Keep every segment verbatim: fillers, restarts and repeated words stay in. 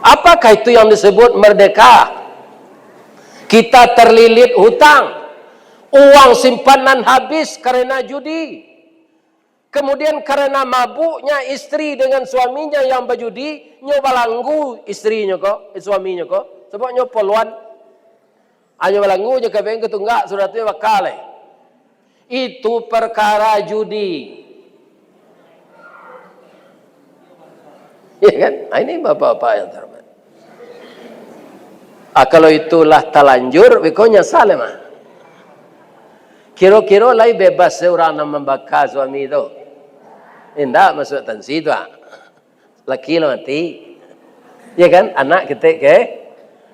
Apakah itu yang disebut merdeka? Kita terlilit hutang, uang simpanan habis karena judi. Kemudian karena mabuknya istri dengan suaminya yang bajudi, nyo balanggu istrinyo ko, eh, suaminyo ko, sabab nyo poluan. Anyo balanggu je kabeng katunggak, sudah tu nyo bakal, eh. Itu perkara judi. Ya kan? Ah, ini bapak-bapak yang terhormat. Ah, kalau itulah talanjur, beko nyasal mah. Kiro-kiro lai bebas se urang nan mambaka suami tu? Indak, masuak tansi tu, ah. Laki lah mati. Ya kan? Anak ketek ke?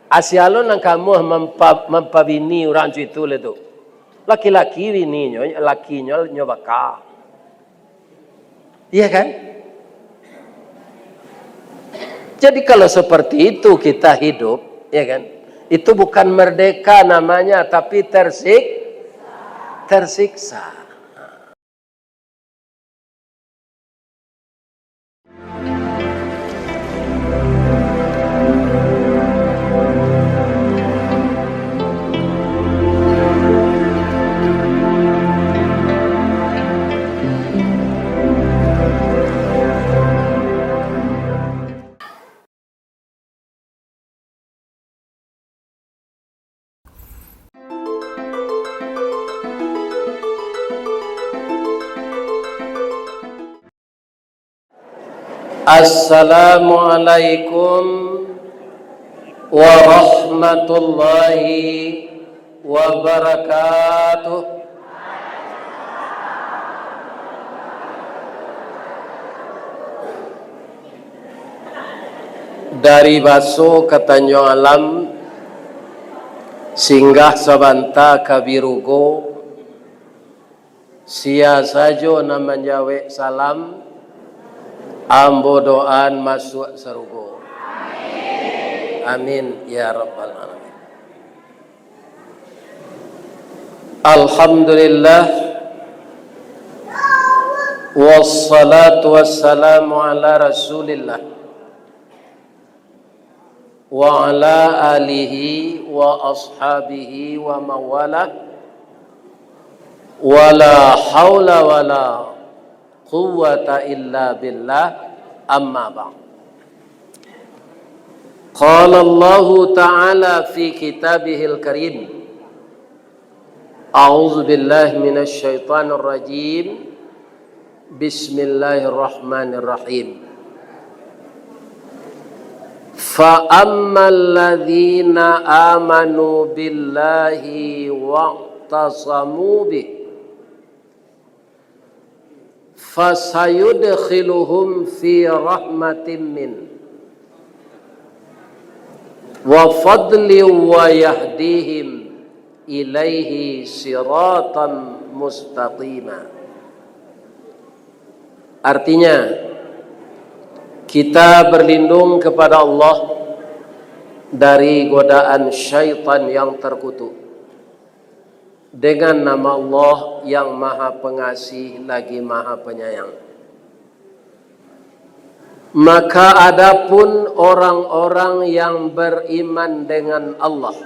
Asia lo nan kamuah mampa-, mampabini urang cuitu le tu. Laki-laki bininyo, lakinyo nyo baka. Iya kan? Jadi kalau seperti itu kita hidup, ya kan? Itu bukan merdeka namanya, tapi tersik-, tersiksa. Assalamualaikum warahmatullahi wabarakatuh. Dari Baso ka Tanjuang Alam, singgah sabanta ka Birugo, sia sajo nan manjawek salam, ambo doaan masuak sarugo. Amin, ya rabbal alamin. Alhamdulillah, wassalatu wassalamu ala Rasulillah, wa ala alihi wa ashabihi wa mawalah, wala haula wala quwwata illa billah, amma ba'd. Qala Allahu ta'ala fi kitabihil karim, a'udzu billahi minasy syaithanir rajim. Bismillahirrahmanirrahim. Fa ammal ladzina amanu billahi wa'tasamu bih, fasayudkhiluhum fi rahmatin min wa fadli wa yahdihim ilaihi siratan mustaqima. Artinya, kita berlindung kepada Allah dari godaan syaitan yang terkutuk. Dengan nama Allah yang Maha Pengasih lagi Maha Penyayang. Maka adapun orang-orang yang beriman dengan Allah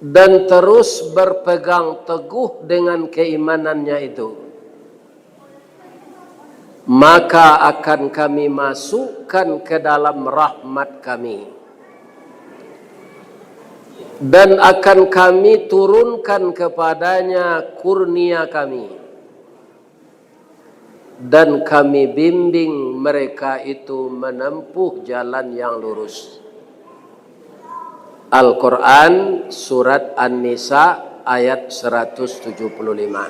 dan terus berpegang teguh dengan keimanannya itu, maka akan Kami masukkan ke dalam rahmat Kami, dan akan Kami turunkan kepadanya kurnia Kami, dan Kami bimbing mereka itu menempuh jalan yang lurus. Al-Quran, Surat An-Nisa, ayat seratus tujuh puluh lima.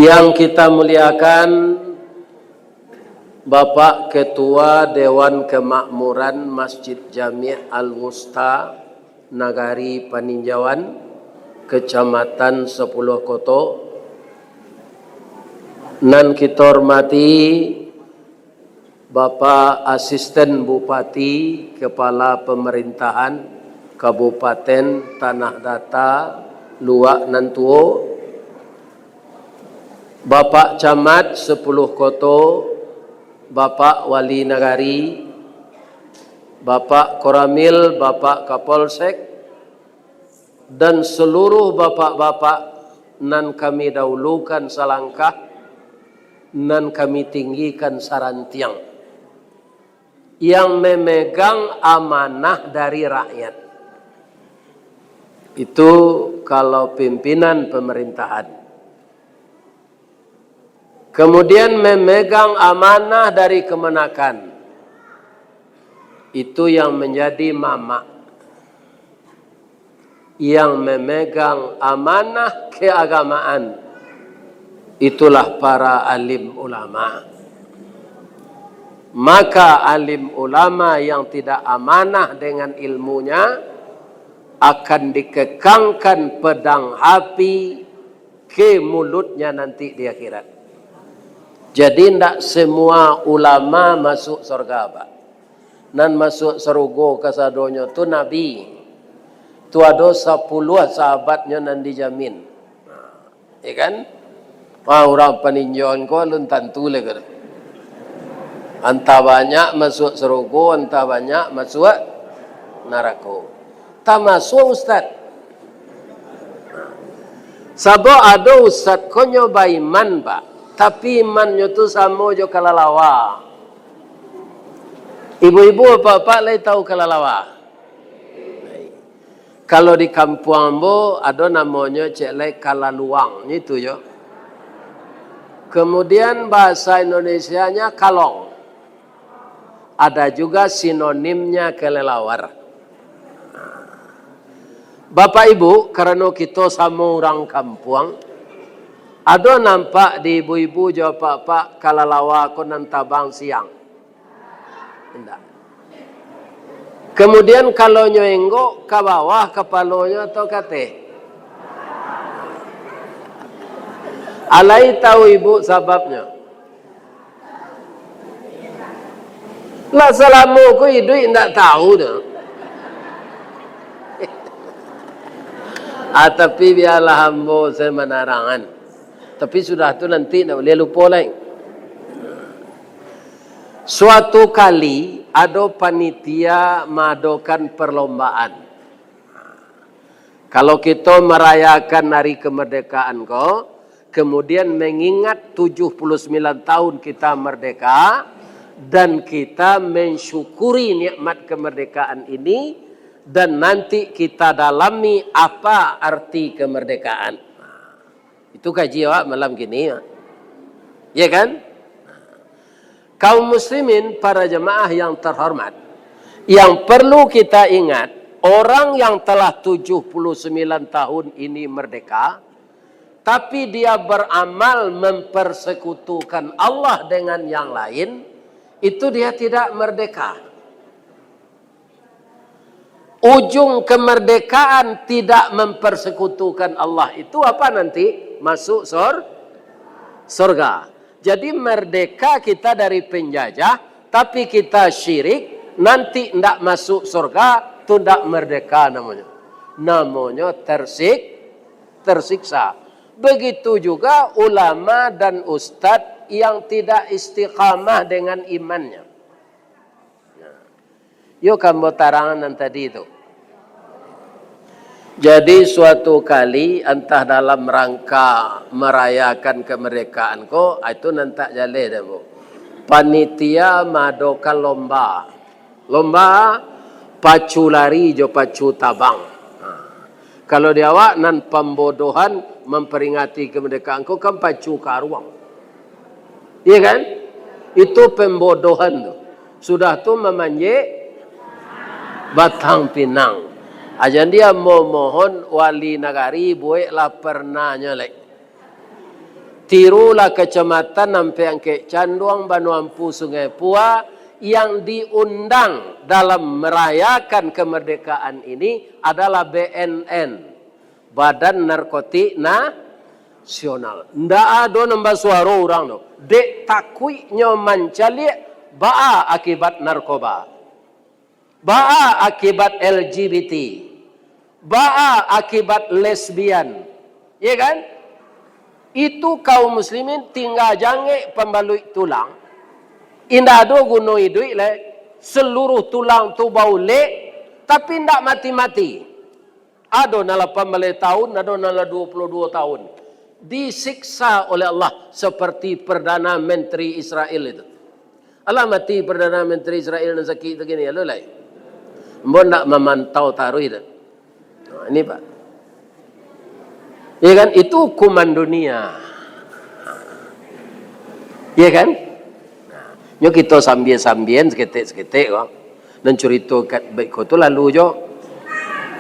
Yang kita muliakan, Bapak Ketua Dewan Kemakmuran Masjid Jami' Al-Wusta, Nagari Paninjauan, Kecamatan Sepuluh Koto, nan kita hormati Bapak Asisten Bupati, Kepala Pemerintahan Kabupaten Tanah Data, Luak Nan Tuo, Bapak Camat Sepuluh Koto, Bapak Wali Nagari, Bapak Koramil, Bapak Kapolsek, dan seluruh bapak-bapak nan kami dahulukan salangkah, nan kami tinggikan sarantiang, yang memegang amanah dari rakyat. Itu kalau pimpinan pemerintahan. Kemudian memegang amanah dari kemenakan. Itu yang menjadi mamak. Yang memegang amanah keagamaan, itulah para alim ulama. Maka alim ulama yang tidak amanah dengan ilmunya akan dikekangkan pedang api ke mulutnya nanti di akhirat. Jadi, ndak semua ulama masuk surga, Pak. Nan masuak sarugo kasadonyo tu nabi. Tu ado sapuluah sahabatnyo nan dijamin. Ya kan? Ah, urang paninjauan ko alun tantu lai ko. Antah banyak masuak sarugo, antah banyak masuak narako. Tamasuak ustad. Sabab ado ustad ko nyo baiman, Pak. Tapi imannyo tu samo jo kalalawa. Ibu-ibu, apak-apak lai tahu kalalawa? Kalau di kampuang ambo, ado namonyo cek lai kalaluang, itu yo. Kemudian bahasa Indonesianya kalong. Ada juga sinonimnya kelelawar. Bapak Ibu, karano kito samo urang kampuang, ado nampak di ibu-ibu jo apak-apak kalalawa ko nan tabang siang? Indak. Kemudian kalau nyo enggok, ka bawah kapalonyo atau ka ateh? Alai tahu ibu sababnyo? Lah salamo ko iduik ndak tahu doh. Ah, tapi bialah ambo saya manarangan. Tapi sudah tu nanti ndak buliah lupo lai. Suatu kali ado panitia maadokan perlombaan. Kalau kito marayakan hari kemerdekaan ko, kemudian mengingat tujuh puluh sembilan tahun kita merdeka, dan kita mensyukuri nikmat kemerdekaan ini, dan nanti kita dalami apa arti kemerdekaan. Itu kaji awak malam kini. Ya kan? Kaum muslimin, para jemaah yang terhormat, yang perlu kita ingat, orang yang telah tujuh puluh sembilan tahun ini merdeka, tapi dia beramal mempersekutukan Allah dengan yang lain, itu dia tidak merdeka. Ujung kemerdekaan tidak mempersekutukan Allah itu apa nanti? Masuk sor-, sorga. Jadi, merdeka kita dari penjajah, tapi kita syirik, nanti ndak masuk sorga, tu ndak merdeka namonyo. Namonyo tersik-, tersiksa. Begitu juga ulama dan ustadz yang tidak istiqamah dengan imannya. Yo, ka ambo tarangan nan tadi tu. Jadi, suatu kali, antah dalam rangka marayakan kemerdekaan ko, ah, itu nan tak jaleh deh, Bu. Panitia maadokan lomba. Lomba pacu lari jo pacu tabang. Ha. Kalau di awak, nan pambodohan memperingati kemerdekaan ko kan pacu karuang. Iya kan? Itu pembodohan tu. Sudah tu mamanjek batang pinang. Ajan dia mo-, mohon wali nagari, bueklah pernanyo lek. Tirulah Kecamatan Ampek Angkek Canduang, Banua Ampu, Sungai Pua, yang diundang dalam merayakan kemerdekaan ini adalah B N N. Badan Narkotik Nasional. Ndak ado nan basuaro urang tu. Dek takuiknyo mancaliak, baa akibat narkoba? Baa akibat L G B T? Baa akibat lesbian? Ya kan? Itu kaum muslimin tingga jangek pambaluik tulang. Indak ado guno iduik lai. Seluruh tulang tu baulek, tapi indak mati-mati. Ado nan lapan baleh tahun, ado nan lah dua puluh dua tahun. Disiksa oleh Allah seperti Perdana Menteri Israel itu. Alah mati Perdana Menteri Israel nan sakik tu kini, alo lai? Ambo ndak mamantau taruih tu. Nah, ini, Pak. Ya kan? Itu hukuman dunia. Ya kan? Nah, nyo kito sambia-sambian saketek-saketek ko. Nan curito kat baik ko tu lalu jo.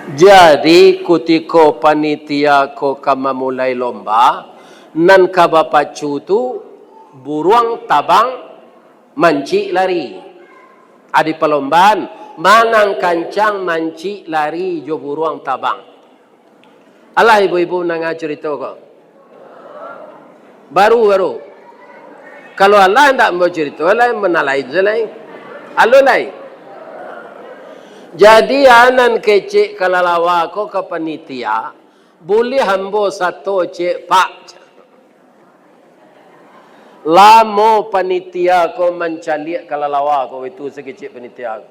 Jadi, kutiko panitia ko ka mamulai lomba, nan ka bapacu tu buruang tabang mancik lari. Adi palombaan, manang kancang mancik lari jo buruang tabang. Alah ibu-ibu mandanga curito ko? Baru, baru. Kalau alah ndak ambo curito, lain manalain se lain. Alo lai. Jadi, anan kecek kalalawa ko ka panitia, buliah ambo sato cek, Pak. Lamo panitia ko mancaliak kalalawa ko, itu sakecek panitia ko.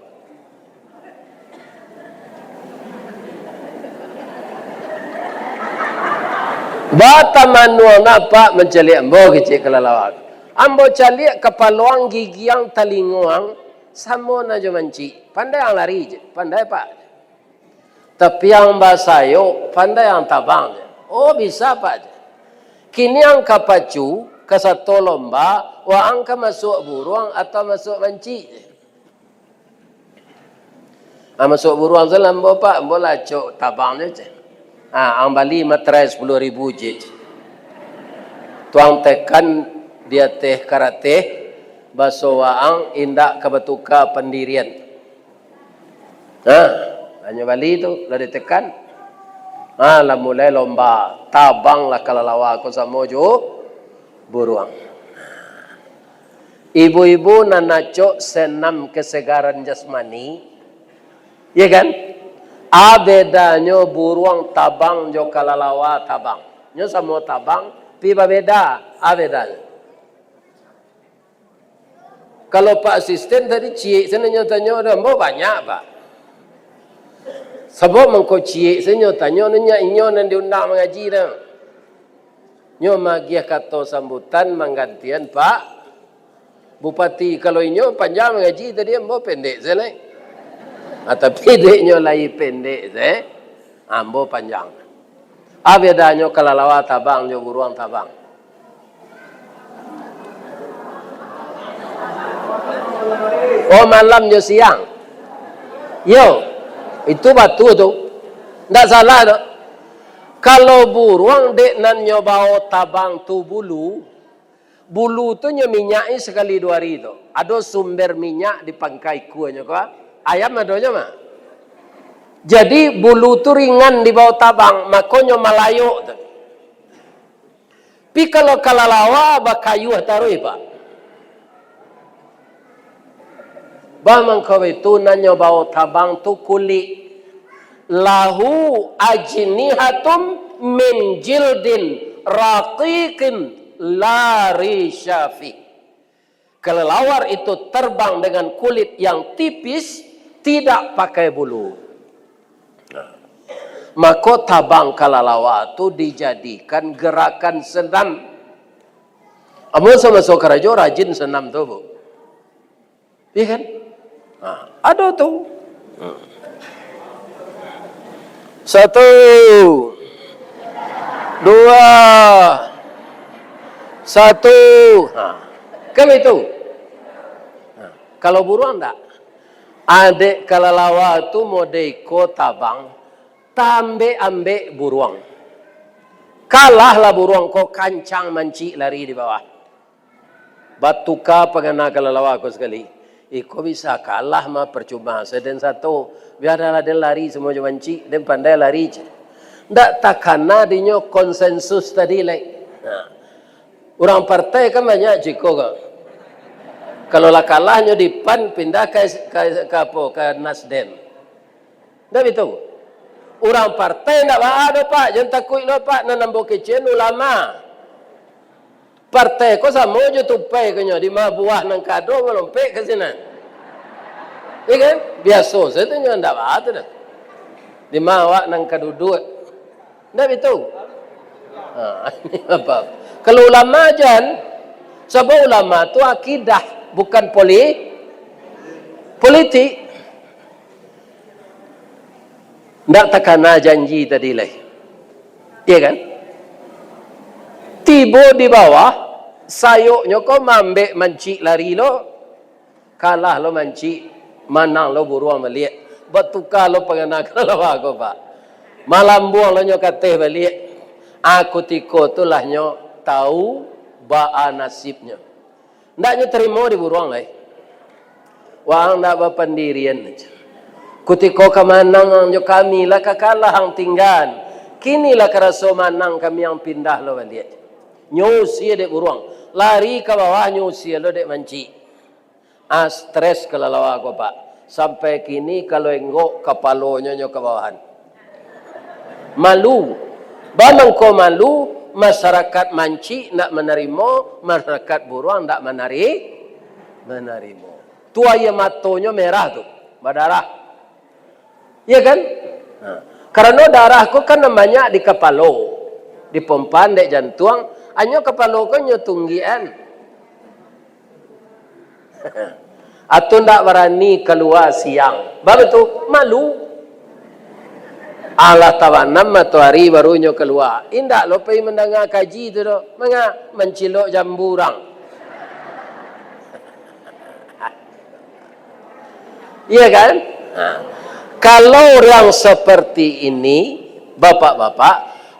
Batamanuang nak, Pak, mancaliak ambo kecek kalalawa ko. Ambo caliak kapaloang, gigiang, talingoang, samo nan jo mancik. Pandai ang lari je, pandai, Pak. Tapi ang basayok, pandai ang tabang je. Oh, bisa, Pak, je. Kini ang ka pacu, ka sato lomba, waang ka masuak buruang atau masuak mancik je. Ah, masuak buruang tu lah ambo, Pak, ambo lah acok tabang je, je. Ah, ang bali materai sapuluah ribu je, je. Tu ang tekan di ateh karateh, baso waang indak ka batuka pandirian. Nah, hanyo bali tu lah ditekan. Nah, lah mulai lomba, tabanglah kalalawa ko samo jo buruang. Ibu-ibu nan acok senam kesegaran jasmani, ya kan? A bedanyo buruang tabang jo kalalawa tabang. Nyo samo tabang, tapi babeda. A bedanyo. Kalau Pak Asisten tadi ciek sajo nyo tanyo, dah ambo banyak, Pak. Sabab mangko ciek sajo nyo tanyo, nyo inyo nan diundang mangaji dah. Nyo magiah kato sambutan manggantian Pak Bupati. Kalau inyo panjang mangaji tadi, ambo pendek sajo lai. Ah, tapi dek nyo lai pendek sajo, ambo panjang. A bedanyo kalalawa tabang jo buruang tabang? Oh, malam jo siang. Yo, itu batua tu. Ndak salah tu. Kalau buruang dek nan nyo bao tabang tu bulu, bulu tu nyo minyaki sakali duo ari tu. Ado sumber minyak di pangka ikuanyo ko. Ayam adonyo mah. Jadi, bulu tu ringan dibao tabang, mako nyo malayok tu. Pi kalau kalalawa bakayuah taruih, Pak. Bah mangko itu nan nyo bao tabang tu kulik. Lahu ajnihatum min jildin raqiqin la risya fih. Kelelawar itu terbang dengan kulit yang tipis, tidak pakai bulu. Nah, mako tabang kalalawa tu dijadikan gerakan senam. Amun samaso karajo rajin senam tu, Bu. Iya kan? Nah, ado tu. Hmm. Satu, dua, satu. Nah, kan itu. Nah, kalau buruang ndak. Adek kalalawa tu mode iko tabang, taambek-ambek buruang. Kalahlah buruang ko, kancang mancik lari di bawah. Batuka pangana kalalawa ko sakali. Iko bisa kalah mah, parcuma se den sato. Biarlah den lari samo jo mancik, den pandai lari je. Ndak takana dinyo konsensus tadi lai. Nah. Urang partai kan banyak ciko ko. Kalau lah kalah nyo di PAN, pindah ka, ka, ka apo, ka Nasdem. Ndak bitu? Urang partai ndak baa doh, Pak. Jan takuik lo, Pak. Nan ambo kecek ulama. Partai ko samo jo tupai ko nyo, di ma buah nan ka ado, malompek ka sinan. Iya kan? Biaso sajo tu nyo, ndak baa tu doh. Di ma awak nan ka duduak. Ndak bitu? Ha, ini apa? Kalau ulama jan, sabab ulama tu akidah, bukan poli-, politik. Ndak takana janji tadi lai. Iya kan? Tibo di bawah, sayoknyo ko maambek mancik lari lo. Kalah lo mancik, manang lo buruang baliak. Batuka lo pangana kalalawa ko, Pak. Malambuang lo nyo ka ateh baliak. Ah, kutiko tu lah nyo tau baa nasibnyo. Ndak nyo tarimo di buruang lai. Waang ndak bapandirian. Kutiko ka manang ang jo kami, lah ka kalah ang tinggaan. Kini lah ka raso manang kami ang pindah lo baliak. Nyo usie dek buruang. Lari ka bawah, nyo usie lo dek mancik. Ah, stres kalalawa ko, Pak. Sampai kini kalau enggok kapalonyo nyo ka bawahan. Malu. Bamangko malu, masyarakat mancik ndak manarimo, masyarakat buruang ndak manari-, manarimo. Tu aia matonyo merah tu, badarah. Iya kan? Nah, karano darah ko kan nan banyak di kapalo, dipompaan dek jantuang, anyo kapalo ko nyo tunggian. Atau ndak barani kalua siang. Baa tu? Malu. Alah tabanam matoari baru nyo kalua. Indak lo pai mandanga kaji tu doh. Manga mancilok jambu urang. Iya kan? Nah, kalau orang seperti ini, bapak-bapak,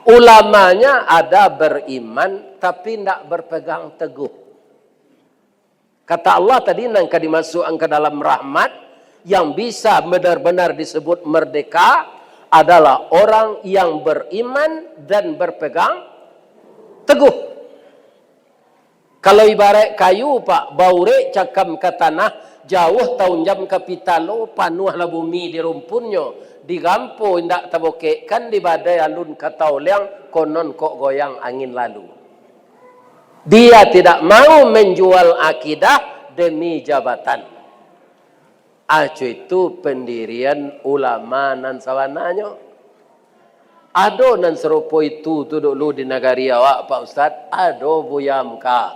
ulamanya ada beriman tapi ndak berpegang teguh. Kata Allah tadi, nan ka dimasukkan ka dalam rahmat, yang bisa benar-benar disebut merdeka adalah orang yang beriman dan berpegang teguh. Kalau ibarat kayu, Pak, baurek cakam ka tanah, jauah taunjam ka pitalo, panuahlah bumi di rumpunnyo, digampo indak tabokekkan, di badai alun ka taoleang, konon kok goyang angin lalu. Dia tidak mau menjual akidah demi jabatan. Aco itu pendirian ulama nan sabananyo. Ado nan sarupo itu tu dulu di nagari awak, Pak Ustaz? Ado, Buya Hamka.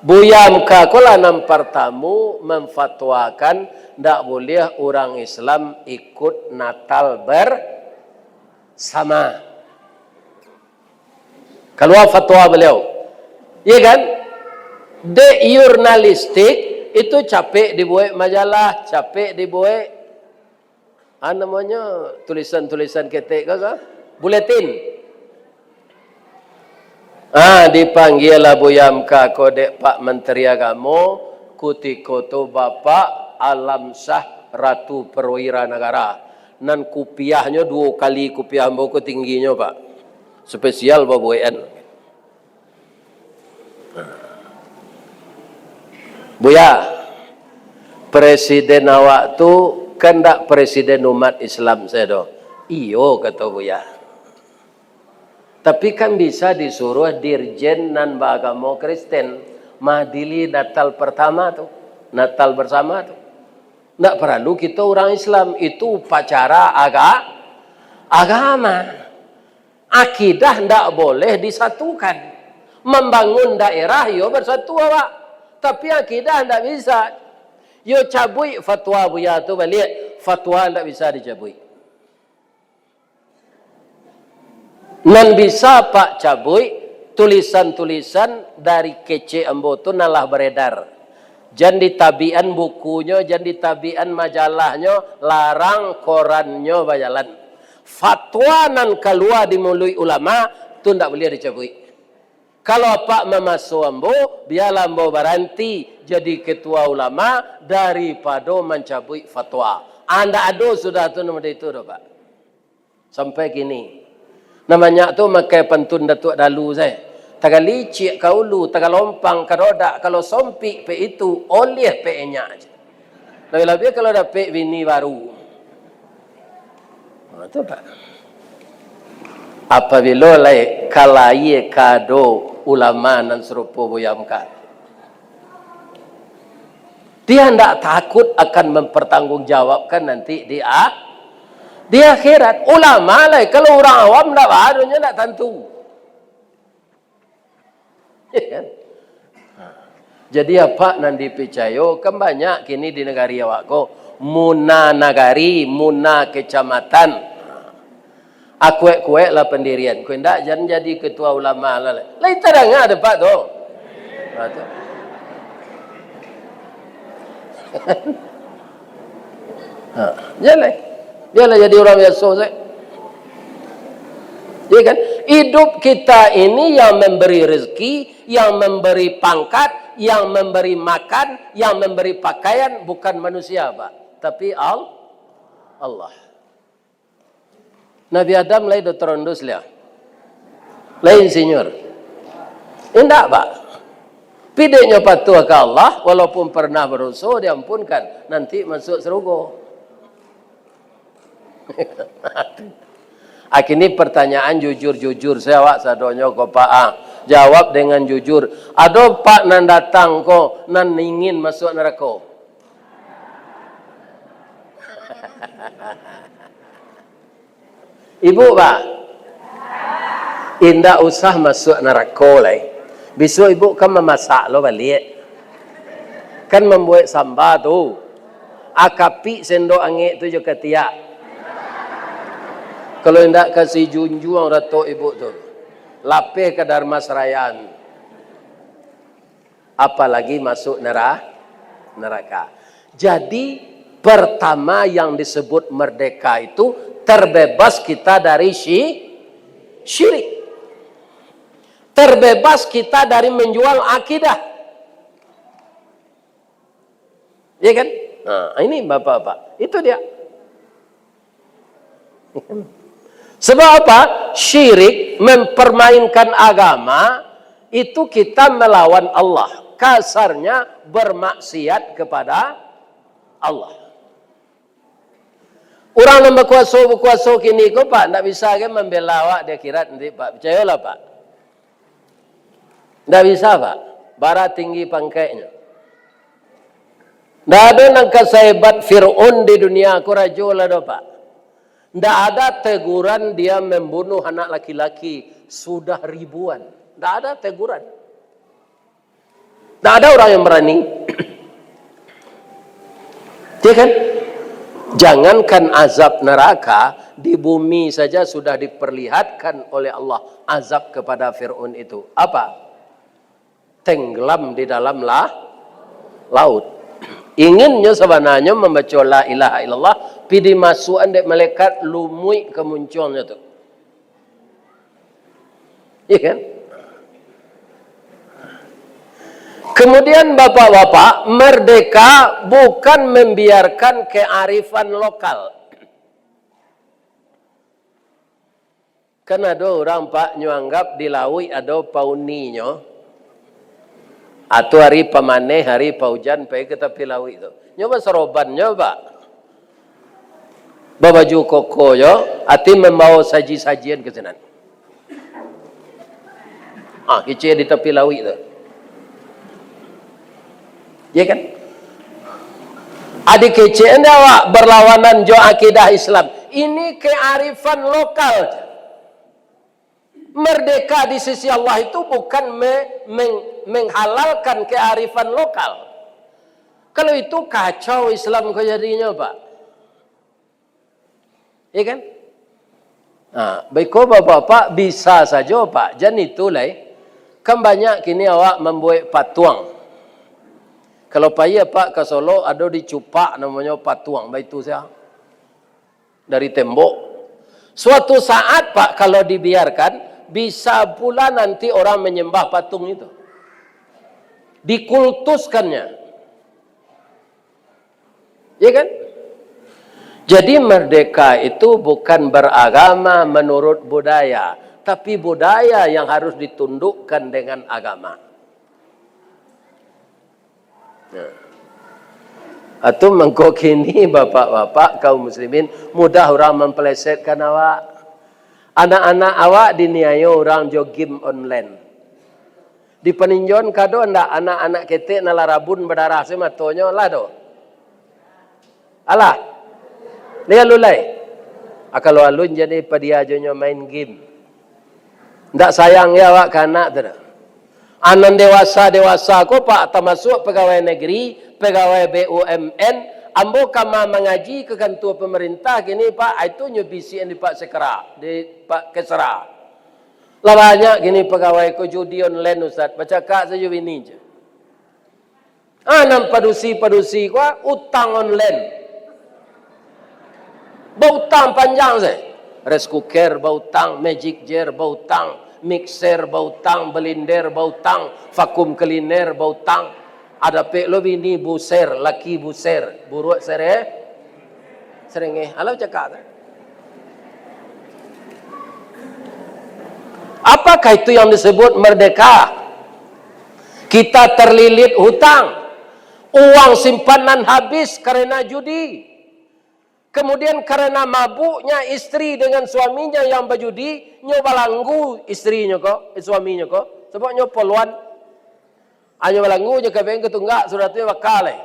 Buya Hamka ko lah nan partamo mamfatwakan ndak buliah urang Islam ikut Natal bersama. Kalua fatwa baliau. Iya kan? Dek jurnalistik, itu capek dibuek majalah, capek dibuek, ah, namonyo, tulisan-tulisan ketek ko, ko? Buletin. Ah, dipanggialah Buya Hamka ko dek Pak Menteri Agamo, kutiko tu Bapak Alamsyah Ratu Perwira Nagara. Nan kupiahnyo duo kali kupiah ambo ko tingginyo, Pak. Spesial babuekan. Buya, presiden awak tu kan ndak presiden umat Islam sajo. Iyo, kato Buya. Tapi kan bisa disuruah dirjen nan baagamo Kristen maadili Natal pertama tu, Natal bersama tu. Ndak paralu kito urang Islam, itu upacara aga-, agama. Akidah ndak boleh disatukan. Mambangun daerah, yo, bersatu awak. Tapi akidah ndak bisa. Yo, cabuik fatwa Buya tu baliak. Fatwa ndak bisa dicabuik. Nan bisa Pak cabuik, tulisan-tulisan dari kecek ambo tu nan lah beredar. Jan ditabikan bukunyo, jan ditabikan majalahnyo, larang korannyo bajalan. Fatwa nan kalua di muluik ulama, tu ndak buliah dicabuik. Kalau Apak mamaso ambo, bialah ambo baranti jadi ketua ulama daripado mancabuik fatwa. Ah, ndak ado sudah tu nan model itu doh, Pak. Sampai kini. Nan banyak tu makai pantun Datuak Dalu sae. Tagalicik ka ulu, tagalompang ka dodak, kalau sompik pek itu, oliah pek enyak. Labiah-labiah kalau dapek bini baru. Ha, tu, Pak. Apabilo lai ka layie ka ado ulama nan sarupo Buya Hamka, dia ndak takut akan mempertanggungjawabkan nanti di a-, di akhirat. Ulama lai, kalau urang awam ndak ba-, nyo ndak tantu. Iya kan? Jadi, apa nan dipicayo, kan banyak kini di nagari awak ko, muna nagari, muna kecamatan. Akuek-kuek lah pendirian, ko indak jan jadi ketua ulama lah. Lai tadanga dek Pak tu. Ha, tu. Ha, biarlah. Biarlah jadi urang biaso sajo. Ya kan? Hidup kita ini yang memberi rezeki, yang memberi pangkat, yang memberi makan, yang memberi pakaian bukan manusia, Pak, tapi Al-, Allah. Nabi Adam lai Doktor Andus lah. Lai insinyur. Indak, Pak. Pideknyo patuah ka Allah, walaupun pernah badoso, diampunkan. Nanti masuk sarugo. Akini pertanyaan jujur-jujur, sajo awak sadonyo ko, Pak, ah. Jawab dengan jujur. Ado, Pak, nan datang ko, nan ingin masuk narako? Ibu, Pak, indak usah masuk narako lai. Bisuak ibu kan mamasak lo baliak. Kan mambuek samba tu. Akapik sendok angek tu jo katiak. Kalau indak, kasi junjuang ratok ibu tu. Lapeh ka Dharmasraya. Apalagi masuk nera-, neraka. Jadi, pertama yang disebut merdeka itu terbebas kita dari syi-, syirik. Terbebas kita dari menjual akidah. Ya kan? Nah, ini bapak-bapak. Itu dia. Sebab apa? Syirik, mempermainkan agama, itu kita melawan Allah. Kasarnya, bermaksiat kepada Allah. Urang nan bakuaso-bakuaso kini ko, Pak, ndak bisa kan mambela awak di akhirat nanti, Pak. Picayolah, Pak. Ndak bisa, Pak. Bara tinggi pangkeknyo. Ndak ado nan ka sahebat Fir'aun di dunia ko rajo lah doh, Pak. Ndak ada teguran dia membunuh anak laki-laki sudah ribuan. Ndak ada teguran. Ndak ada orang yang berani. Ya kan? Jangankan azab neraka, di bumi saja sudah diperlihatkan oleh Allah azab kepada Fir'aun itu. Apa? Tenggelam di dalam la-, laut. Inginnyo sabananyo mambaco la ilaha illallah, pi dimasuakan dek malaikat lumuik ka muncuangnyo tu. Iya kan? Kemudian, bapak-bapak, merdeka bukan membiarkan kearifan lokal. Kan ado urang, Pak, nyo anggap di lauik ado pauninyo. Atau hari pamaneh, hari paujan, pai ka tapi lauik tu. Nyo basaroban nyo, Pak. Babaju koko jo, ati mambawa saji-sajian ka sinan. Ah, kecek di tapi lauik tu. Ya kan? Adi kecek ndak awak berlawanan jo akidah Islam. Ini kearifan lokal. Merdeka di sisi Allah itu bukan me-, meng-, menghalalkan kearifan lokal. Kalau itu kacau Islam ko jadinyo, Pak. Ya kan? Nah, baiko bapak-bapak bisa sajo, Pak. Jan itu lai. Kan banyak kini awak mambuek patuang. Kalau pai apak ka Solok, ado di Cupak namonyo patuang, baitu sajo. Dari tembok. Suatu saat, Pak, kalau dibiarkan, bisa pula nanti orang menyembah patung itu. Dikultuskannya. Ya kan? Jadi, merdeka itu bukan beragama menurut budaya, tapi budaya yang harus ditundukkan dengan agama. Nah. Atau mangko kini, bapak-bapak, kaum muslimin, mudah urang mampelesetkan awak. Anak-anak awak diniayo urang jo game online. Di Paninjauan ka ado ndak anak-anak ketek nan lah rabun badarah se matonyo, lah do? Alah. Lai alun lai. Ah, kalau alun jadi padia jo nyo main game. Ndak sayang ya awak ka anak tu dah. Anan dewasa-dewasa ko, Pak, tamasuak pegawai negeri, pegawai B U M N, ambo ka ma-, mangaji ka kantua pemerintah kini, Pak, ah, itu nyo bisiakan di Pak Sekra, di Pak Kesra. Lah banyak kini pegawai ko judi online, Ustaz, bacakak sajo bini je. Ah, nan padusi-padusi ko, ah, utang online. Bautang panjang se. Rice cooker bautang, Magic Jar bautang, mixer bautang, blender bautang, vacuum cleaner bautang. Ado pek lo bini buser, laki buser, buruak sere-, serengeh. Alah cakak tu. Apakah itu yang disebut merdeka? Kita terlilit hutang. Uang simpanan habis karena judi. Kemudian karena mabuknya istri dengan suaminya yang bajudi, nyo balanggu istrinyo ko, eh, suaminyo ko, sabab nyo poluan. Hanyo balanggu nyo ka bengke tunggak, sudah tu nyo bakal, eh.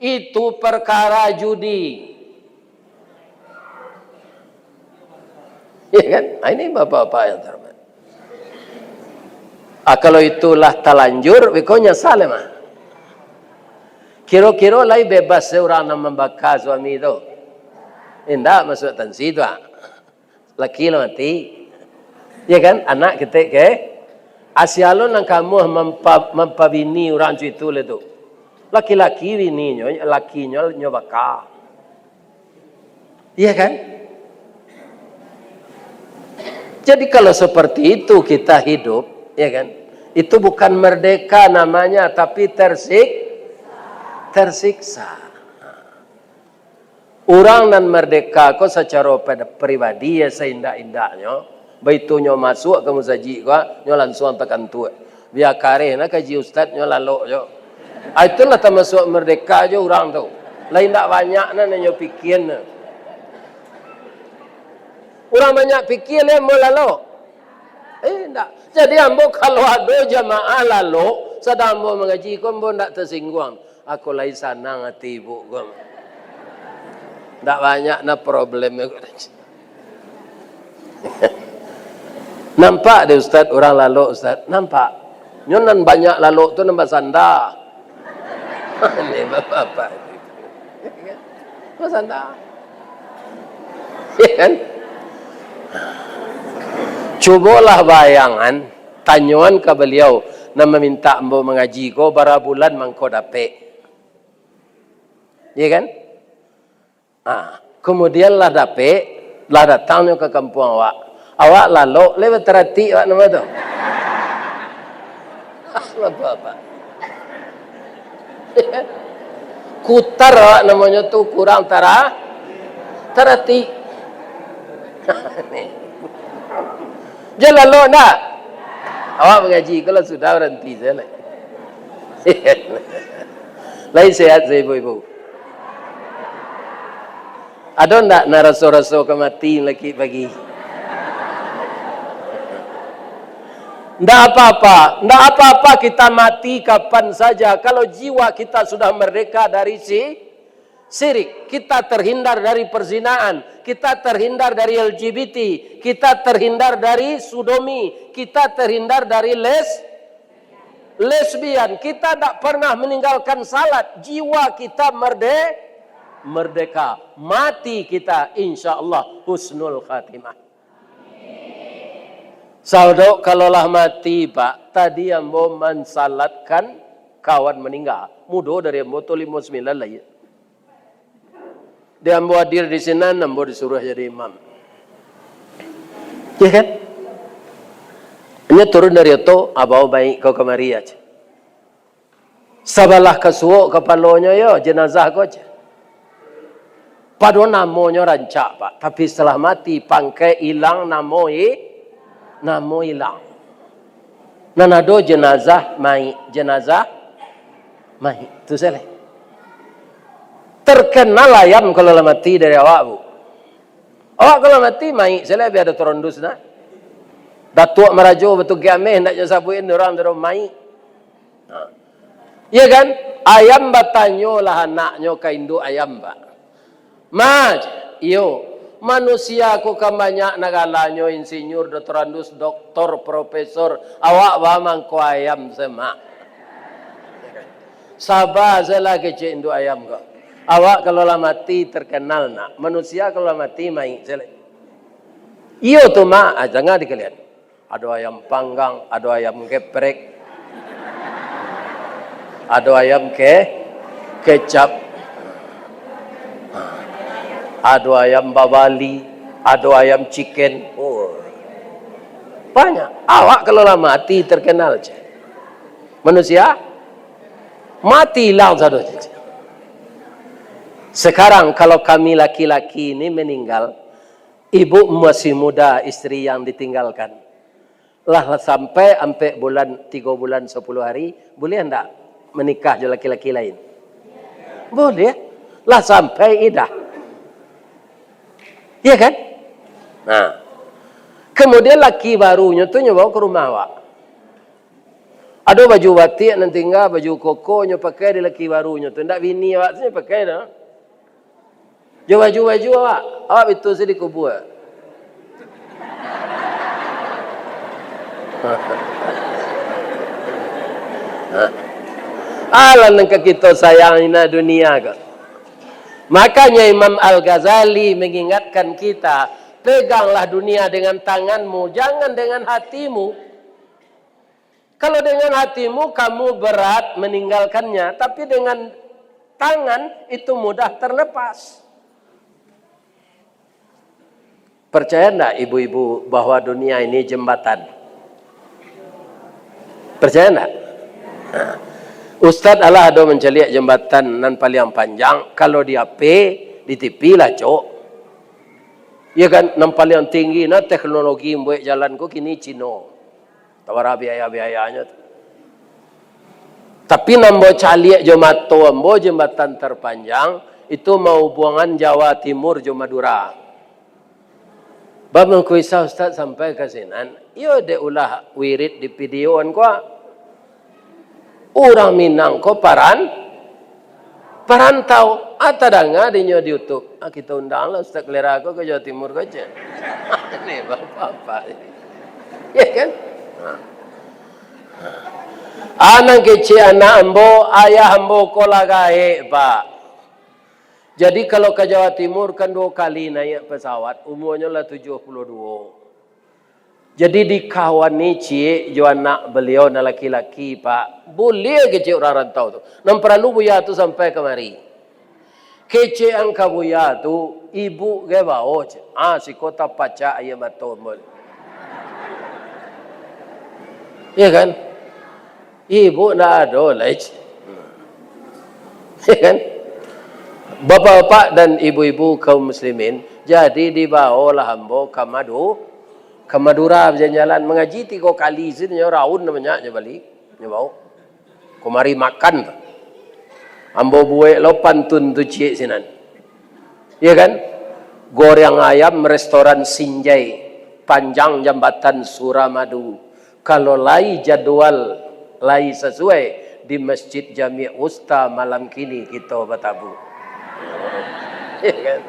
Itu perkara judi. Ya kan? Ah, ini bapak-bapak yang terhormat. Ah, kalau itulah talanjur, beko nyasal mah. Kiro-kiro lai bebas se urang nan mambaka suami tu. Indak masuak tansi tu, ah. Laki lah mati. Ya kan? Anak ketek ke? Asia lo nan kamuah mampa-, mampabini urang cuitu le tu. Laki-laki bininyo, lakinyo nyo baka. Iya kan? Jadi kalau seperti itu kita hidup, ya kan? Itu bukan merdeka namanya, tapi tersik-, tersiksa. Urang nan merdeka ko sacaro ped-, pribadi, ya, saindak-indaknyo, baitu nyo masuak ka musajik ko, nyo lansuang takantuak. Bia kareh nah kaji ustad nyo lalok jo. Ah, itulah tamasuak merdeka jo urang tu. Lai indak banyak nah nan nyo pikian nah. Urang banyak pikia lai ambo lalok? Eh, indak. Jadi ambo kalau ado jamaah lalok, sadang ambo mangaji ko, ambo indak tasingguang. Ako lai sanang ati ibu ko. Ndak banyak nah problem ko. Nampak dek ustad, urang lalok ustad, nampak. Nyo nan banyak lalok tu nan basanda. Ni bapak-bapak. Basanda. Ya kan? Cubolah bayangan, tanyoan ka baliau, nan mamintak ambo mangaji ko, bara bulan mangko dapek. Iya kan? Ah, kemudian lah dapek, lah datang nyo ka kampuang awak. Awak lalok, lai bataratik awak namo tu. Bapak-bapak. Kutar awak namonyo tu, kurang tara-, taratik. Jan lalok ndak? Awak mangaji, kalau sudah baranti sajo lah. Lai sehat sajo ibu-ibu? Ado ndak nan raso-raso ka mati laki pagi? Ndak apa-apa, ndak apa-apa kita mati kapan saja, kalau jiwa kita sudah merdeka dari si-, sirik, kita terhindar dari perzinaan, kita terhindar dari L G B T, kita terhindar dari sodomi, kita terhindar dari les-, lesbian, kita tak pernah meninggalkan salat, jiwa kita merde-, merdeka, mati kita insya Allah husnul khatimah. Saudok kalau lah mati, Pak, tadi ambo mansalatkan kawan maningga, mudo dari ambo tu limo sambilan lahia. Di ambo hadir di sinan, ambo disuruah jadi imam. Ya kan? Inyo turun dari oto, abau baik kau kamari aja. Sabalah ka suok kapalonyo yo, jenazah ko aja. Pado namonyo rancak, Pak. Tapi setelah mati, pangkek ilang, namo i-, namo ilang. Nan ado jenazah, maik, jenazah, maik. Tu sajo. Terkenal ayam kalau lah mati dari awak, Bu. Awak kalau mati, maik sajo lah, bia Doktor Rondus nah. Datuak Marajo Batu Giameh, ndak nyo sabuikan urang tu doh, maik. Ha. Iya kan? Ayam batanyo lah anaknyo ka induak ayam, Pak. "Ma, iyo, manusia ko kan banyak nagalanyo, insinyur, Doktor Rondus, doktor, profesor, awak ba mangko ayam se, Mak?" Saba sajolah, kecek induak ayam ko. Awak kalau lah mati, terkenal nak. Manusia kalau lah mati, maik sajo lah. Iyo tu, Mak. Ah, jangan dikalian. Ado ayam panggang, ado ayam geprek, ado ayam ke-, kecap, ado ayam babali, ado ayam chicken. Oh. Banyak. Awak kalau lah mati, terkenal, cek. Manusia mati, ilang sado. Sekarang kalau kami laki-laki ini meninggal, ibu masih muda, istri yang ditinggalkan, lah, lah sampai ampek bulan, tigo bulan, sapuluah hari, buliah ndak menikah jo laki-laki lain? Buliah. Lah sampai idah. Iya kan? Nah. Kemudian laki barunyo tu nyo bao ka rumah awak. Ado baju batik nan tingga, baju koko nyo pakai di laki barunyo tu. Ndak bini awak tu nyo pakai doh. Jo baju-baju awak, awak bitu se di kubua. Alah nan ka kito sayang ina dunia ko. Makanya Imam Al-Ghazali mengingatkan kita, peganglah dunia dengan tanganmu, jangan dengan hatimu. Kalau dengan hatimu, kamu berat meninggalkannya, tapi dengan tangan itu mudah terlepas. Percaya ndak ibu-ibu bahwa dunia ini jembatan? Percaya ndak? Nah, Ustaz alah ado mancaliak jembatan nan paliang panjang, kalau di H P, di T V lah, Cok. Iya kan, nan paliang tinggi, nah, teknologi buek jalan ko kini Cino. Tawara biaya-biayanyo tu. Tapi nan ambo caliak jo mato ambo, jembatan terpanjang itu mahubuangan Jawa Timur jo Madura. Bamangko bisa Ustaz sampai ka sinan, iyo dek ulah wirid di videoan ko. Urang Minang ko paran-, parantau. Ah, tadanga dinyo di YouTube. Ah, kito undanglah Ustaz Kalera ko ka Jawa Timur ko, cek. Ini bapak-bapak. Ya kan? Nah. Ah, nan kecek anak ambo, ayah ambo ko lah gaek, Pak. Jadi kalau ka Jawa Timur kan duo kali naiak pesawat, umuanyo lah tujuah puluah duo. Jadi dikawani ciek jo anak baliau nan laki-laki, Pak. Buliah kecek urang rantau tu. Nan paralu Buya tu sampai kamari. Kecek ang ka Buya tu, ibu gai bao, cek. Ah, siko tapacak aia mato ambo. Ya kan? Ibu ndak ado lai, cek. Ya kan? Bapak-bapak dan ibu-ibu kaum muslimin, jadi dibaolah ambo ka Madu-, ka Madura bajalan-jalan, mangaji tigo kali, sinan nyo raun banyak nyo bali, nyo bao. Kamari makan tu. Ambo buek lo pantun tu ciek sinan. Iya kan? Goreng ayam restoran Sinjai, panjang jambatan Suramadu. Kalau lai jadwal, lai sasuai, di Masjid Jami Usta malam kini kito batabu. Iya kan?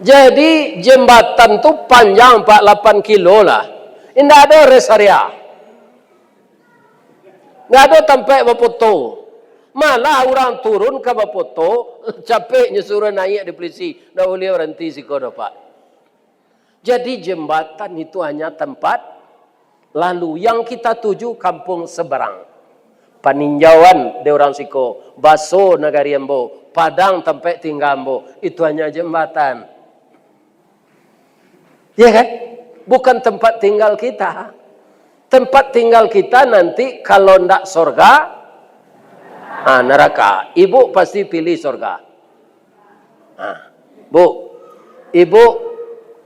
Jadi, jembatan tu panjang ampek lapan kilo lah. Indak ado rest area. Ndak ado tampek bafoto. Malah urang turun ka bafoto, capek nyo suruah naiak dek pulisi. Ndak buliah baranti siko doh, Pak. Jadi, jembatan itu hanya tempat lalu. Yang kita tuju kampung seberang. Paninjauan dek urang siko, baso nagari ambo, Padang tampek tingga ambo, itu hanya jembatan. Ya kan? Bukan tempat tinggal kita. Tempat tinggal kita nanti kalau ndak sorga, ah, neraka. Ibu pasti pilih sorga. Ah, Bu, Ibu,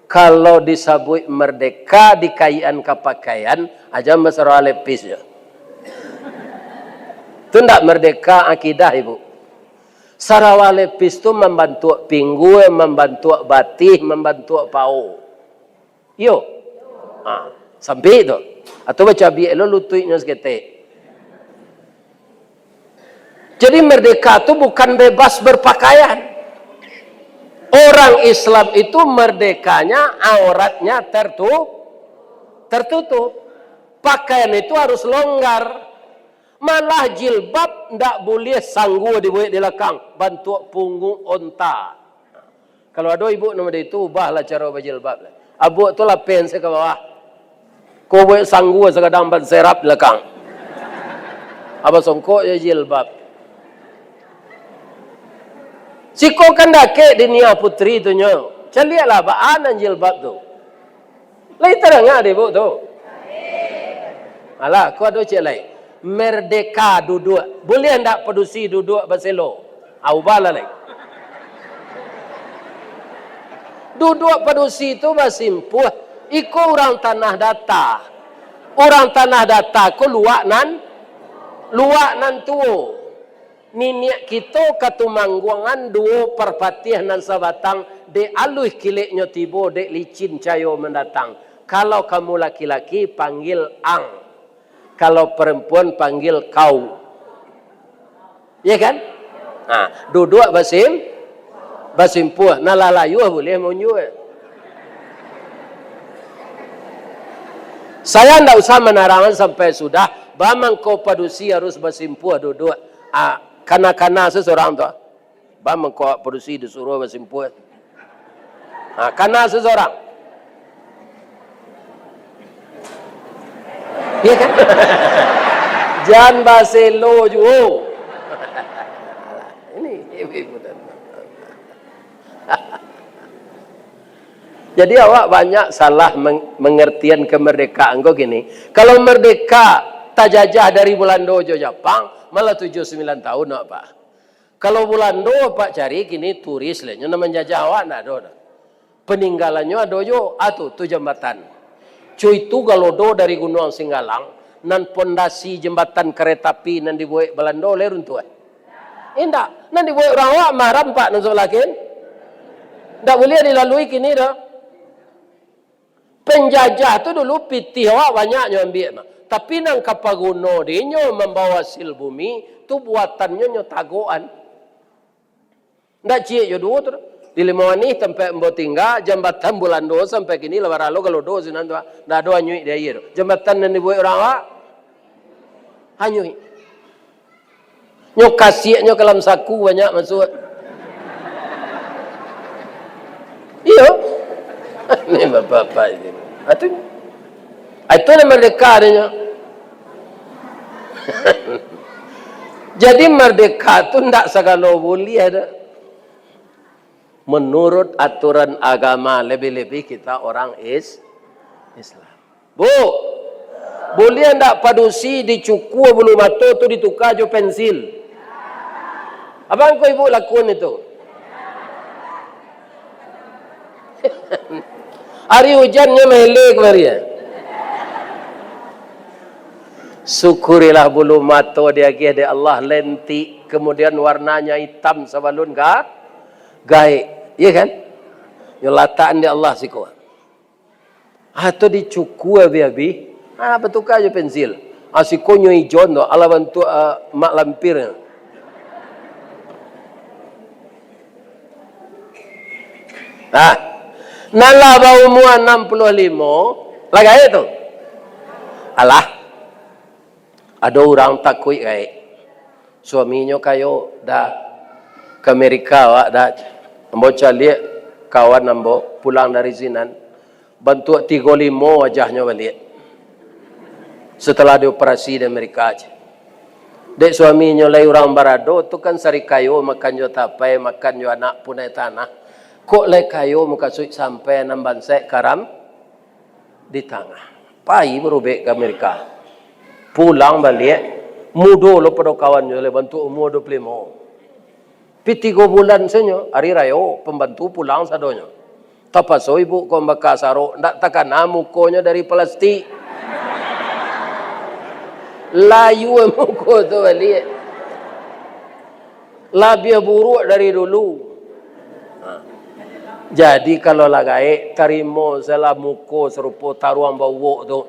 kalau disabuik merdeka, dikaikan ka pakaian, aja masalah lepis je. Tu ndak merdeka akidah, Ibu. Sarawa lepis tu mambantuak pinggua, mambantuak batih, mambantuak pao. Iyo. Ha, sampik tu. Atau bacabiak lo lutuiknyo saketek. Jadi merdeka tu bukan bebas berpakaian. Orang Islam itu merdekanya auratnya tertu-, tertutup. Pakaian itu harus longgar. Malah jilbab ndak buliah sanggua dibuek di lakang, bantuak pungguang onta. Kalau ado ibu nan model itu, ubahlah caro bajilbab. Abuak tu lapeh se ka bawah. Ko buek sanggua sagadang ban serap di lakang. Abah songkok je jilbab. Siko kan dakek di Nia Putri tu nyo. Caliaklah baa nan jilbab tu. Lai tadanga dek ibu tu? Alah, ko ado ciek lai. Merdeka duduak. Buliah ndak padusi duduak baselo? Ah, ubahlah lai. Duduak padusi tu basimpuah. Iko urang Tanah Data. Urang Tanah Data ko luak nan, luak nan tuo. Niniak kito ka Tumangguangan duo Parpatiah nan sabatang, dek aluih kileknyo tibo, dek licin cayo mandatang. Kalau kamu laki-laki, panggil ang. Kalau perempuan, panggil kau. Ya kan? Ha, duduak basim-, basimpuah. Nah, lah layuah buliah maunjua. Saya ndak usah manarangkan sampai sudah, ba mangko padusi harus basimpuah duduak. Ah, kana-kana seseorang tu. Ba mangko padusi disuruh basimpuah. Ah, kana seseorang. Iya kan? Jan baselo juo. Ini, ini, ini. Jadi awak banyak salah meng-, mengertian kemerdekaan ko gini. Kalau merdeka tajajah dari Belando jo Japang, malah tujuh sembilan tahun awak, Pak. Kalau Belando awak cari kini turis lah, nyo nan manjajah awak ndak ado dah. Peninggalannyo ado jo, ah tu, tu jambatan. Cuy tu galodo dari Gunuang Singgalang, nan pondasi jambatan kareta api nan dibuek Belando lai runtuah. Indak, nan dibuek urang awak mah rampak nan sabalah kin. Ndak buliah dilalui kini doh. Penjajah tu dulu pitih awak banyak nyo ambiak mah. Tapi nan ka paguno dinyo mambawa hasil bumi, tu buatannyo nyo tagokan. Ndak ciek jo duo tu doh. Di Limau Manih tampek ambo tingga, jambatan Bulando sampai kini lah baralo galodo sinan tu, ah. Ndak ado anyuik di aia tu. Jambatan nan dibuek urang awak, anyuik. Nyo kasiaknyo ka dalam saku banyak masuak. Iyo. Ni bapak-bapak ini. Atu. Itu nan merdeka adonyo. Jadi merdeka tu ndak sagalo buliah doh. Menurut aturan agama, lebih-lebih kita orang is-, Islam. Bu, buliah ndak padusi dicukua bulu mato tu dituka jo pensil? Apo nan ko ibu lakuan itu? Ari ujan nyo maele kamari, eh? Syukurilah bulu mato diagiah dek Allah lentik, kemudian warnanya hitam sabalun ga-, gaek, iya kan? Nyo latakan dek Allah siko. Atau dicukua abih-abih, ah, batuka jo pensil. Ah, siko nyo ijon tu, alah bantuak, ah, mak lampir. Nah, nan lah baumua anam puluah limo, lah gaek tu. Alah, ado urang takuik gaek. Suaminyo kayo, dah ka Amerika awak dah. Ambo caliak kawan ambo pulang dari sinan. Bantuak tigo limo wajahnyo baliak. Setelah dioperasi di Amerika, ceh. Dek suaminyo lai urang barado tu kan sarikayo makan jo tapai, makan jo anak punai tanah. Kok lai kayo mukasuik sampai nan bansaik karam di tangah. Pai barubek ka Amerika. Pulang baliak, mudo lo pado kawan jo lai bantuak umua duo puluah limo. Pi tigo bulan sajo, ari rayo, pambantu pulang sadonyo. Tapaso ibu ko mambaka sarok, ndak takana mukonyo dari plastik. Layua muko tu baliak. Labiah buruak dari dulu. Ha. Jadi, kalau lah gaek, tarimo salah muko sarupo taruang bauwok tu.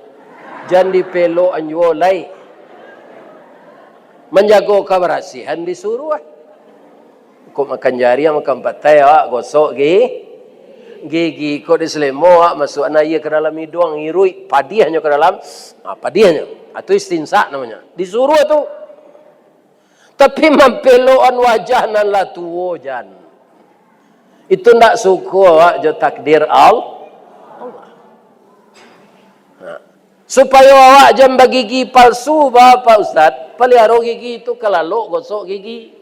Jan dipelok anjuo lai. Manjago kabarasihan disuruah. Kok makan jariang, makan patai, awak gosok gi-, gigi. Kok di Selemo, awak masuakan aia ka dalam iduang, iruik, padiahnyo ka dalam, ha, padiahnyo. Atau istinsak namanya. Disuruah tu. Tapi mampelokan wajah nan lah tuo, jan. Itu ndak suko awak jo takdir Al-, Allah. Nah, supayo awak jan bagigi palsu, ba, Pak Ustaz, paliaro gigi tu, kalalok gosok gigi.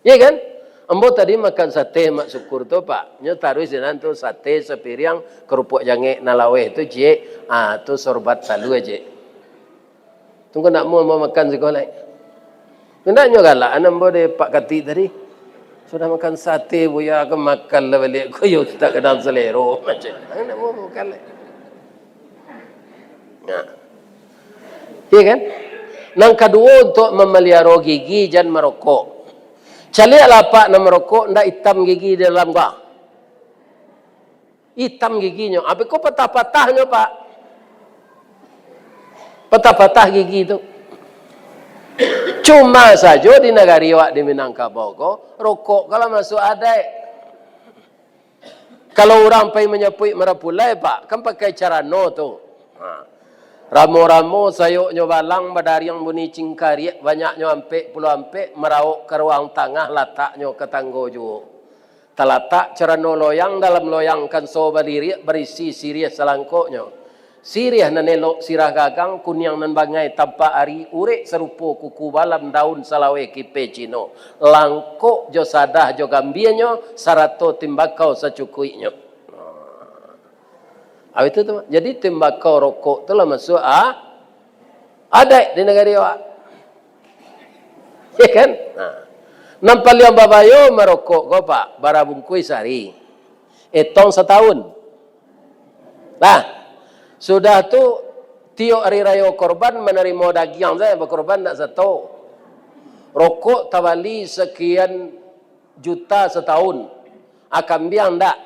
Iya kan? Ambo tadi makan sate Mak Syukur tu, Pak. Nyo taruih sinan tu sate sapiriang, kerupuk jangek nan laweh tu, ciek. Ah, tu sorbat talua, ciek. Tunggu nak mau, mau makan siko lai. Indak nyo galak, anak ambo dek Pak Katik tadi. Sudah makan sate, buya ka makan lah baliak, ko yo tak kadang selero macam. Nak mau makan lai. Nah. Iya kan? Nan kaduo, untuk mamaliaro gigi, jan marokok. Caliaklah apak nan marokok, ndak itam gigi di dalam kah? Itam giginyo. Apo ko patah-patahnyo, Pak? Patah-patah gigi tu. Cuma sajo di nagari awak di Minangkabau ko, rokok kalau masuak adaik. Kalau urang pai manyapuik marapulai, Pak, kan pakai carano tu. Ha. Ramo-ramo sayoknyo balang, badariang bunyi cingkariak, banyaknyo ampek puluah ampek, marawok ka ruang tangah, lataknyo ka tanggo juo. Talatak carano loyang, dalam loyang kanso badiriak, barisi siriah salangkoknyo. Siriah nan elok sirah gagang, kuniang nan bangai tampak ari, urek sarupo kuku balam, daun salaweh kipeh Cino, langkok jo sadah jo gambianyo, sarato timbakau sacukuiknyo. Nah, itu tu. Jadi, timbakau rokok tu lah masuak, ah, adaik di nagari awak. Ya kan? Nah. Nan paliang babayo marokok ko, Pak, bara bungkuih sahari. Etong satahun. Nah, sudah tu, tiok hari rayo korban manarimo dagiang sajo, bakorban ndak sato. Rokok tabali sakian juta satahun. Ah, kambiang ndak.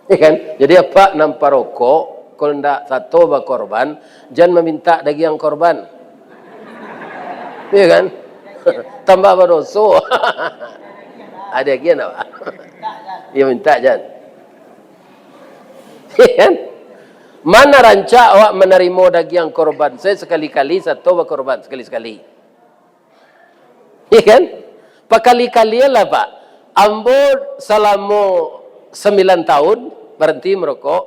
Ya kan? Jadi, apak nan parokok, kalau ndak sato bakorban, jan mamintak dagiang korban. Ya kan? Tambah badoso. Ada lagi ndak, Pak? Ya, mintak jan. Ya kan? Mana rancak awak manarimo dagiang korban? Saya sakali-kali sato bakorban, sakali-sakali. Iya kan? Pakali-kalian lah, Pak. Ambo salamo sambilan tahun baranti marokok,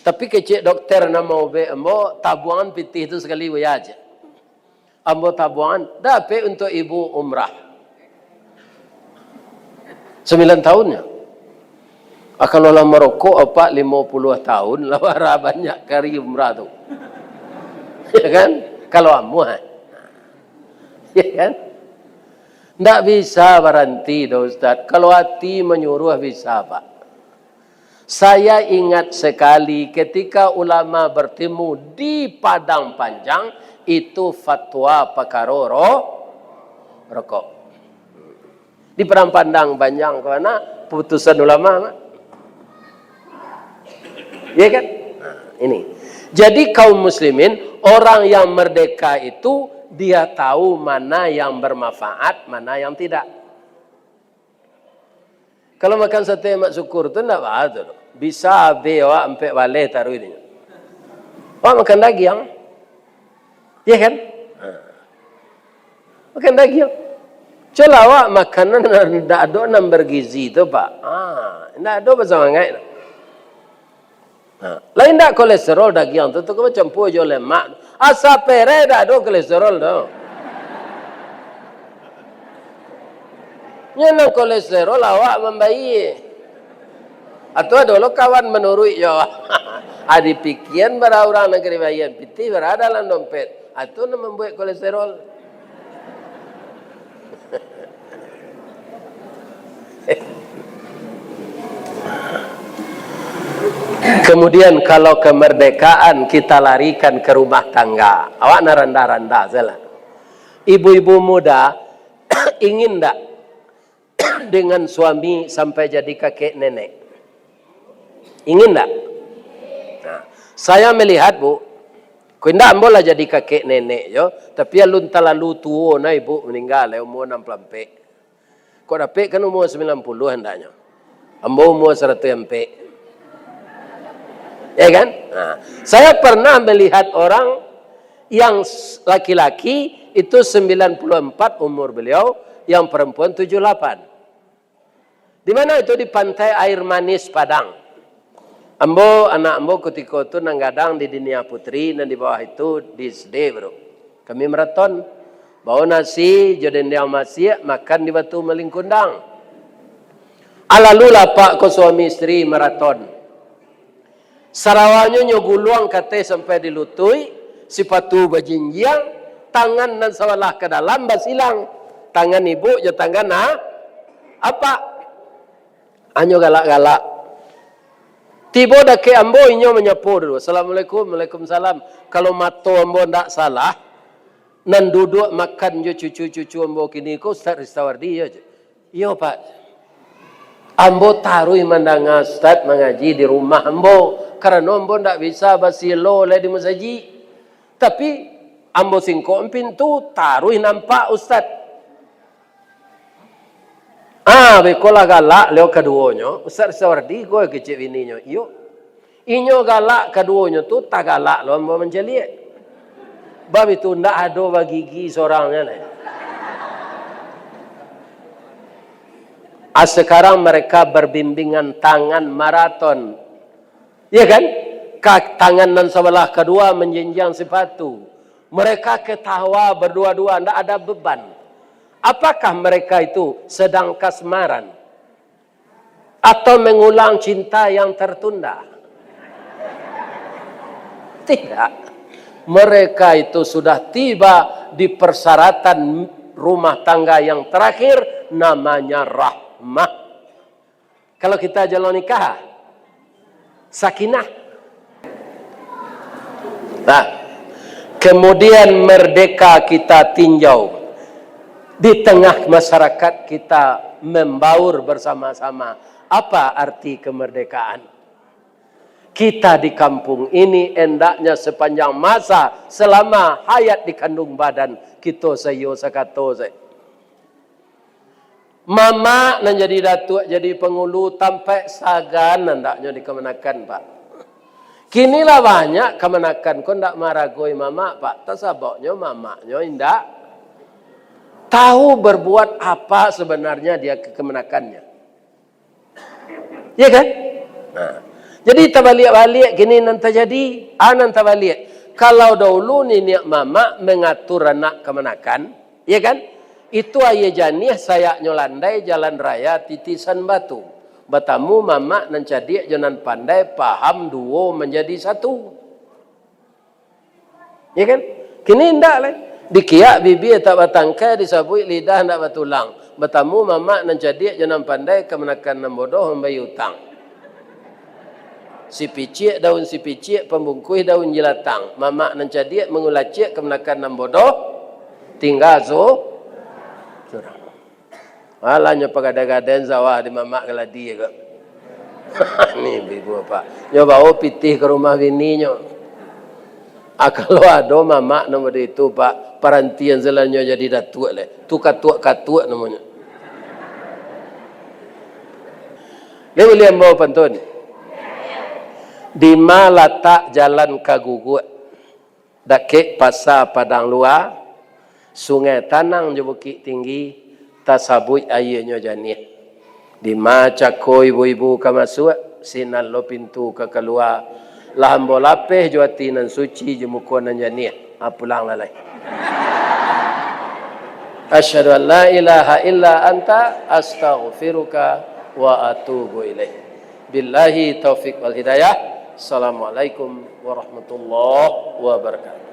tapi kecek dokter nan maubek ambo, tabuangan pitih tu sakali buya aja. Ambo tabuangan, dapek untuak ibu umrah. Sambilan tahunnya. Ah, kalau lah marokok apak limo puluah tahun, lah bara banyak kali umrah tu. Ya kan? Kalau amuah. Ya kan? Ndak bisa baranti doh, Ustaz. Kalau ati manyuruah bisa, Pak. Saya ingat sekali ketika ulama bertemu di Padang Panjang, itu fatwa pakaro ro-, rokok. Di Padang Panjang ko, nah, putusan ulama, Mak. Iya kan? Nah, ini. Jadi, kaum muslimin, orang yang merdeka itu, dia tahu mana yang bermanfaat, mana yang tidak. Kalau makan sate Mak Syukur tu, ndak baa tu. Bisa abih awak ampek baleh taruih dinyo. Awak makan dagiang. Iya kan? Ha. Makan dagiang. Cubolah awak makanan nan ndak ado nan bergizi tu, Pak. Ha, ndak ado basamangaik tu. Ha, lain ndak kolesterol dagiang tu, tu kan bacampua jo lemak. Asa pereh ndak ado kolesterol tu. Nyo nan kolesterol awak mambayia. Atau ado lo kawan manuruik jo. Ah, dipikian bara urang nagari bahian, pitih bara dalam dompet. Ah, tu nan mambuek kolesterol. Kemudian, kalau kemerdekaan kita larikan ke rumah tangga, awak nan randah-randah sajolah. Ibu-ibu muda, ingin ndak dengan suami sampai jadi kakek nenek? Ingin ndak? Nah, saya melihat, Bu, ko indak ambo lah jadi kakek nenek yo, tapi alun talalu tuo nah ibu maningga, lah umur enam puluh ampek. Kok dapek kan umur sembilan puluh hendaknyo. Ambo umur seratus ampek. Ya kan? Nah, saya pernah melihat orang yang s-, laki-laki itu sembilan puluh empat umur beliau, yang perempuan tujuh puluh delapan. Di mana itu? Di Pantai Air Manis, Padang. Ambo, anak ambo kutiko tu nan gadang di Dinia Putri, nan di bawah itu di S D, bro. Kami maraton. Bao nasi jo dendeng masiak, makan di Batu Malingkundang. Alalu lah apak ko suami isteri maraton. Sarawanyo nyo guluang kateh sampai di lutuik, sipatu bajinjiang, tangan nan sabalah ka dalam basilang. Tangan ibu jo tangan a-, apak. Anyo galak-galak. Tibo dakek ambo, inyo manyapo dulu, "Assalamualaikum." "Waalaikumsalam." Kalau mato ambo ndak salah, nan duduak makan jo cucu-cucu ambo kini ko Ustaz Ristawardi, iyo, cek. "Iyo, Pak." "Ambo taruih mandanga Ustaz mangaji di rumah ambo, karano ambo ndak bisa basilo lai di masajik. Tapi, ambo singkok pintu, taruih nampak Ustaz." Ah, beko lah galak leo kaduonyo, Ustaz Sawardi ko kecek bininyo. Iyo. Inyo galak kaduonyo tu, tagalak lo ambo mancaliak. Bab itu ndak ado bagigi sorangnyo lai. Ah, sekarang mereka berbimbingan tangan maraton. Ya kan? Ka-, tangan nan sabalah kadua manjinjiang sipatu. Mereka ketawa berdua-dua, ndak ada beban. Apakah mereka itu sedang kasmaran? Atau mengulang cinta yang tertunda? Tidak. Mereka itu sudah tiba di persyaratan rumah tangga yang terakhir, namanya rahmah. Kalau kita jalani nikah, sakinah. Nah, kemudian merdeka kita tinjau. Di tengah masyarakat kita membaur bersama-sama. Apa arti kemerdekaan? Kita di kampung ini hendaknya sepanjang masa selama hayat di kandung badan, kita saiyo sakato sajo. Mamak nan jadi datuak, jadi pangulu, tampek sagan andaknyo dikamanakan, Pak. Kini lah banyak kamanakan ko ndak maharagoi mamak, Pak. Tasababnyo mamaknyo indak tahu berbuat apa sebenarnya dia ke-, kamanakannyo. Ya kan? Nah. Jadi tabaliak-baliak kini nan tajadi, ah, nan tabaliak. Kalau dahulu niniak mamak mangatur anak kamanakan, ya kan? Itu aia janiah sayaknyo landai, jalan raya titisan batu. Batamu mamak nan cadiak jo nan pandai, paham duo manjadi satu. Ya kan? Kini indak lai. Dikiak bibia tak batangkai, disabuik lidah ndak batulang. Batamu mamak nan cadiak jo nan pandai, kamanakan nan bodoh mambayia utang. Sipiciak daun sipiciak, pambungkuih daun jilatang. Mamak nan cadiak mangulaciak, kamanakan nan bodoh tingga su-, surang. Alah, nyo pagadai-gadai sawah di mamak kaladi ko. Ni ibu-ibu, Pak. Nyo bao pitih ka rumah bininyo. Ah, kalau ado mamak nan model itu, Pak, parantian salanyo jadi datuak lai. Tu katuak-katuak namonyo. Ni buliah ambo pantun. Di ma latak jalan ka Guguak? Dakek Pasa Padang Lua, Sungai Tanang jo Bukik Tinggi, tasabuik aianyo janiah. Dima cako ibu-ibu ka masuak, sinan lo pintu ka kalua. Lah ambo lapeh jo ati nan suci, jo muko nan janiah. Ah, pulang lah lai. Asyhadu an la ilaha illa anta, astaghfiruka wa atubu ilaik. Billahi taufik wal hidayah. Assalamualaikum warahmatullahi wabarakatuh.